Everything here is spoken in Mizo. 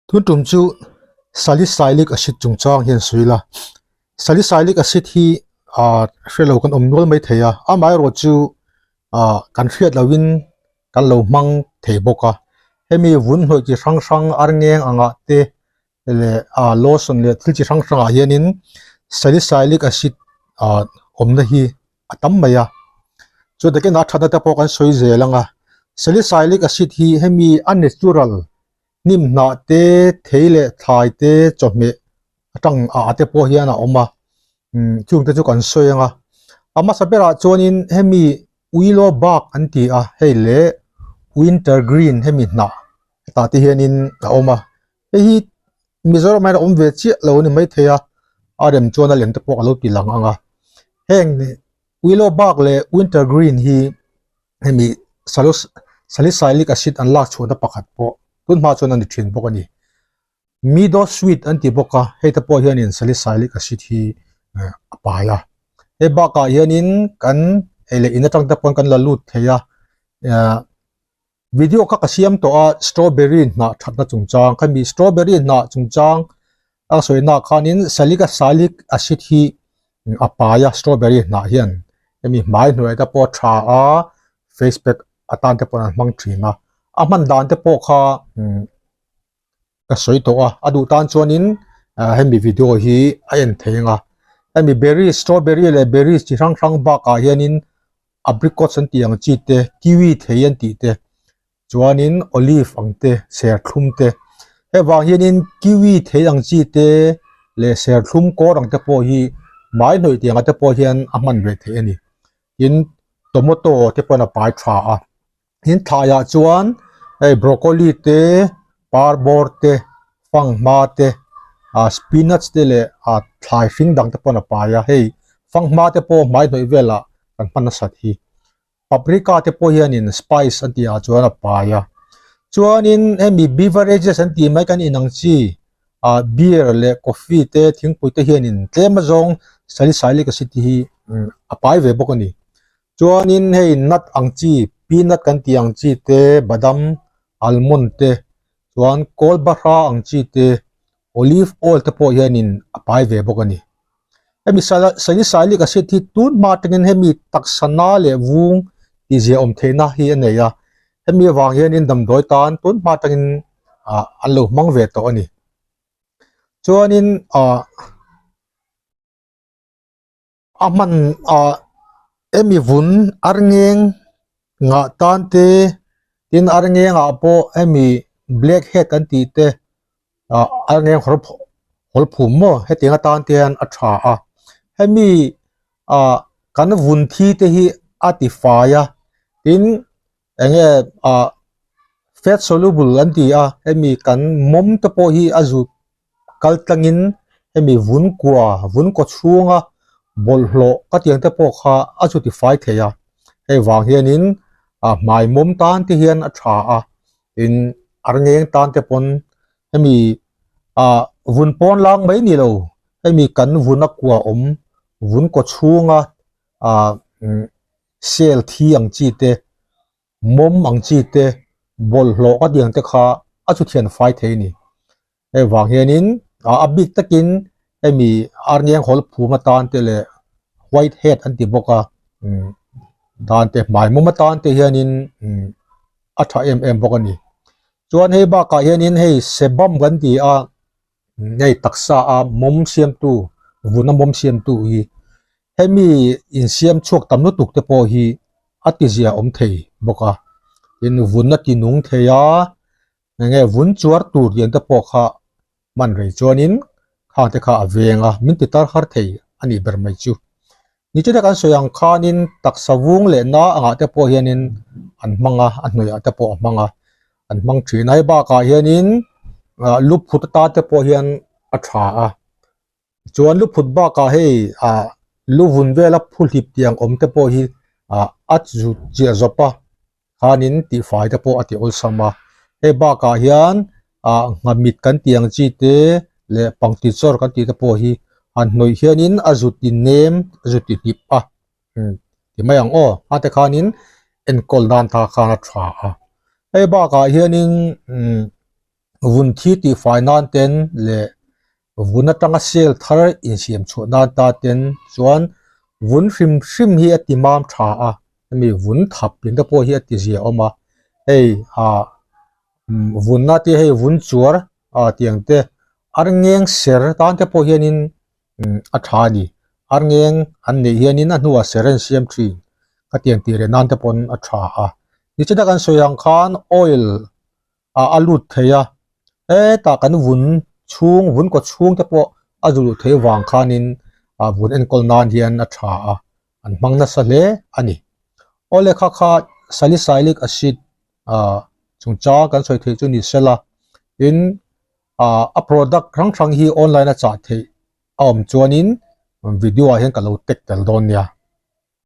Tun tum chu salicylic acid chungchang hian sawi ila, salicylic acid hi ah hrelo kan awm nual mai thei a, amaherawh chu ah kan hriat lohin kan lo hmang thei bawk a, hemi vun hnawih chi hrang hrang arngeng angah te leh ah lotion leh thil chi hrang hrangah hianin salicylic acid ah awmna hi a tam mai a, chu takin a thatna te pawh kan sawi zel ang a, salicylic acid hi hemi a natural hnim hnah te thei leh thlai te chawhmeh atang ah te pawh hian a awm a umm chung te chu kan sawi ang a a hmasa berah chuanin hemi willow bark an ti a hei leh wintergreen hemi hnah hetah te hianin a awm a hei hi Mizoram ah hian a awm ve chiah lo a ni maithei a a rem chuan a lem te pawh a lo ti lang ang a heng willow bark leh wintergreen hi hemi salicylic acid an lak chhuahna pakhat pawh tun hma chuan a ni thin bawk a ni. Meadowsweet an ti bawk a, hei te pawh hianin salicylic acid hi a pai a. Hei bakah hianin kan ei leh in atang te pawn kan la lut thei a, video kha ka siam tawh a strawberry hnah thatna chungchang khami strawberry hnah chungchang a sawi naah khanin salicylic acid hi a pai a strawberry hnah hian hemi hmai hnuai te pawh a tha a face pack atan te pawh an hmang thin a a hman dan te pawh kha ka sawi tawh a a duh tan chuanin ah hemi video hi a en thei ang a hemi berry strawberry leh berries chi hrang hrang bakah hianin apricots an tih ang chi te kiwi thei an tih te chuanin olive ang te serthlum te hei vang hianin kiwi thei ang chi te leh serthlum kawr ang te pawh hi hmai hnawih tiang ah te pawh hian a hman ve theih a ni tin tomato te pawhin a pai tha a tin thlaiah chuan hei broccoli te parbawr te fanghma te ah spinach te leh ah thlai hring dang te pawhin a pai a hei fanghma te pawh hmai hnawih velah kan hman nasat hi. Paprika te pawh hianin spice an tih ah chuan a pai a chuanin hemi beverages an tih mai kan inang chi ah beer leh coffee te thingpui te hianin tlem azawng salicylic acid te hi a pai ve bawk a ni chuanin hei nut ang chi peanut kan tih ang chi te badam almond te chuan kawlbahra ang chi te olive oil te pawh hianin a pai ve bawk a ni. Hemi salicylic acid hi tun hma atangin hemi taksa na leh vung tih zia awm theihna hi a nei a, hemi avang hianin damdawi tan tun hma atangin ah an lo hmang ve tawh a ni. Chuanin ah a hman ah hemi vun arngeng ngah tan te tin arngeng ah pawh hemi black head an tih te ah arngeng hawr hawl phum maw hetiang atan te hian a tha a hemi ah kan vun thi te hi a ti fai a tin enge ah fat soluble an ti a hemi kan mawm te pawh hi a zut kal tlangin hemi vun kua vun kaw chhunga bawlhhlawh ka tiang te pawh kha a chu ti fai thei a hei vang hianin ah hmai mawm tan te hian a tha a tin arngeng tan te pawn hemi ah vun pawn lang mai ni lo hemi kan vun a kua awm vun kaw chhunga ah cell thi ang chi te mawm ang chi te bawlhhlawh ka tiang te kha a chu thian fai thei a ni. Hei vang hianin a bik takin hemi arngeng hawl phum atan te leh white head an ti bawk a dan te hmai mawm atan te hianin a tha em em bawk a ni. Chuan hei bakah hianin hei sebam kan ti a hei taksa a mawm siamtu vuna mawm siamtu hi hemi insiam chhuak tam lutuk te pawh hi a tizia awm thei bawk a tin vun a ti nung thei a enge vun chuar tur lian te pawh kha hman rei chuanin khang te kha a veng a min ti tar har thei a nih ber mai chu. Nichina kan sawi ang khanin taksa vung leh na angah te pawh hianin an hmang a a hnuaiah te pawh a hmang a an hmang thin a hei bakah hianin ah lu phut atan te pawh hian a tha a chuan lu phut bakah hei ah lu vun vela phu hlip tiang awm te pawh hi ah a zut chiah zawp a. khanin tihfai te pawh a ti awlsam a hei bakah hian ah nghamit kan tih ang chi te leh pangti chawr kan tih te pawh hi han hnawih hianin a zut in nem a zut in hnip a ti mai ang aw a te khanin enkawl nan ta khan a tha a hei bakah hianin umm. Vun thi tihfai nan ten leh vun atanga cell thar insiam chhuah nan ta ten chuan vun hrim hrim hi a ti mam tha a, hemi vun thap in te pawh hi a ti zia awm a, hei ah vun a te hei vun chuar ah tiang te arngeng ser tan te pawh hianin a tha a ni, arngeng an neih hianin a hnuah ser an siam thin ka tiang tih reh nan te pawn a tha a, nichina kan sawi ang khan oil ah a lut thei a, hetah kan vun chhung vun kaw chhung te pawh a zu luh theih vang khanin ah vun enkawl nan hian a tha a, an hmang nasa hle a ni. Aw lehkha kha salicylic acid ah chungchang kan sawi theih chu ni sela tin ah a product hrang hrang hi online a chah theih a awm chuanin video ah hian ka lo tag tel dawn nia.